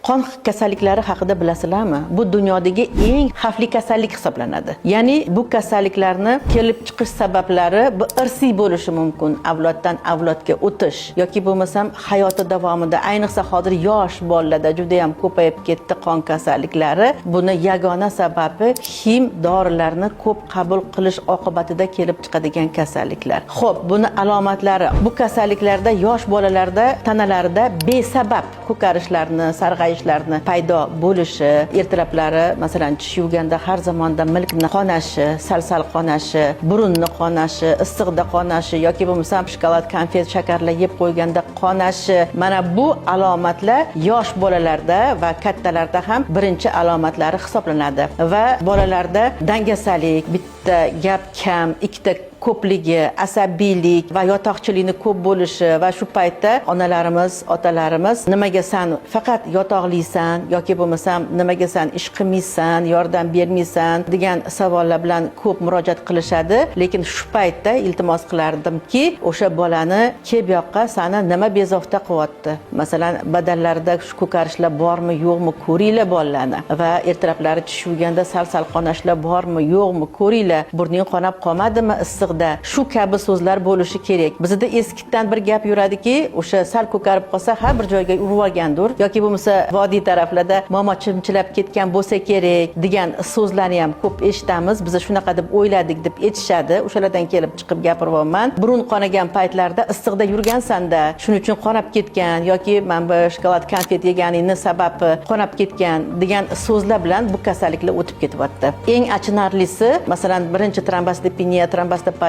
Qon kasalliklari haqida bilasizlarmi? Bu dunyodagi eng xavfli kasallik hisoblanadi. Ya'ni bu kasalliklarni kelib chiqish sabablari bu irsiy bo'lishi mumkin, avloddan avlodga o'tish yoki bo'lmasam hayoti davomida, ayniqsa hozir yosh bolalarda juda ham ko'payib ketdi qon kasalliklari. Buni yagona sababi xim dorilarni ko'p qabul qilish oqibatida kelib chiqadigan kasalliklar. Xo'p, buni alomatlari: bu kasalliklarda yosh bolalarda tanalarida besabab ko'karishlarni, sarg'ayishlarni paydo bo'lishi, ertalablari, masalan, tish yuvganda har zamonda milkni qonashi, sal-sal qonashi, burunni qonashi, issiqda qonashi yoki bo'lmasam shokolad, konfet, shakarlar yeb qo'yganda qonashi. Mana bu alomatlar yosh bolalarda va kattalarda ham birinchi alomatlari hisoblanadi. Va bolalarda dangasalik, bitta gap kam, ikkita ko'pligi, asabiylik va yotoqchilikni ko'p bo'lishi. Va shu paytda onalarimiz, otalarimiz "Nimaga san faqat yotoqlisan?" yoki bo'lmasam "Nimaga san ish qilmaysan, yordam bermaysan?" degan savollar bilan ko'p murojaat qilishadi. Lekin shu paytda iltimos qilardimki, o'sha bolani "Kel bu yoqqa, sani nima bezovta qilyapti? Masalan, badanlarida shu ko'karishlar bormi, yo'qmi, ko'ringlar bolalarni. Va ertalablari tish yuvganda sal sal qonashlar bormi, yo'qmi, ko'ringlar. Burning qonab qolmadimi issiqda?" Shu kabi so'zlar bo'lishi kerak. Bizda eskidan bir gap yuradiki, o'sha sal ko'karib qolsa, har bir joyga urib olgandir yoki bo'lmasa vodiy taraflarda "Momo chimchilab ketgan bo'lsa kerak" degan so'zlarni ham ko'p eshitamiz. "Biz shunaqa deb o'yladik", deb aytishadi. O'shalardan kelib chiqib gapiryapman. Burun qonagan paytlarda "Issiqda yurgansanda, shuning uchun qonab ketgan" yoki "Mana bu shokolad, konfet yeganingni sababi qonab ketgan" degan so'zlar bilan bu kasalliklar o'tib ketyapti. Eng achinarlisi, masalan, birinchi trombositopeniya, trombositopatiya,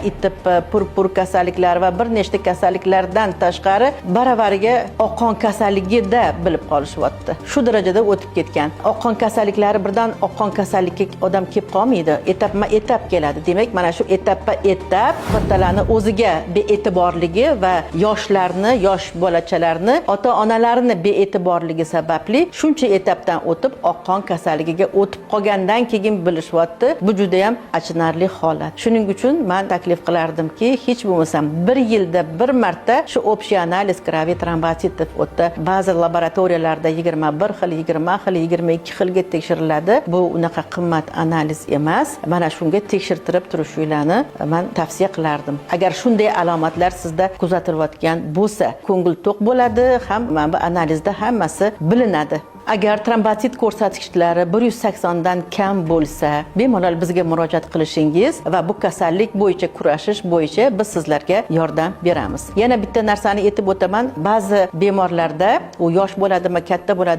ИТП, purpur kasalliklari va bir nechta kasalliklardan tashqari baravariga oqqon kasalligida bilib qolishyapti. Shu darajada o'tib ketgan. Oqqon kasalliklari, birdan oqqon kasallikka odam kelib qolmaydi, etapma etap keladi. Demak, mana shu etapma etap kattalarni o'ziga bee'tiborligi va yoshlarni, yosh bolachalarni ota onalarini bee'tiborligi sababli shuncha etapdan o'tib, oqqon kasalligiga o'tib qolgandan keyin bilishyapti. Bu judayam achinarli holat. Shuning uchun man taklif qilardimki, hech bo'lmasam bir yilda bir marta shu общий анализ крови тромбоцитов o'tdi. Ba'zi laboratoriyalarda 21 xil, 20 xil, 22 xilga tekshiriladi. Bu unaqa qimmat analiz emas. Mana shunga tekshirtirib turishinglarni man tavsiya qilardim. Agar shunday alomatlar sizda kuzatilayotgan bo'lsa, ko'ngil to'q bo'ladi ham, mana bu analizda hammasi bilinadi. Agar trombotsit ko'rsatkichlari 180 dan kam bo'lsa, bemalol bizga murojaat qilishingiz va bu kasallik bo'yicha kurashish bo'yicha biz sizlarga yordam beramiz. Yana bitta narsani aytib o'taman. Ba'zi bemorlarda, u yosh bo'ladimi, katta bo'ladi.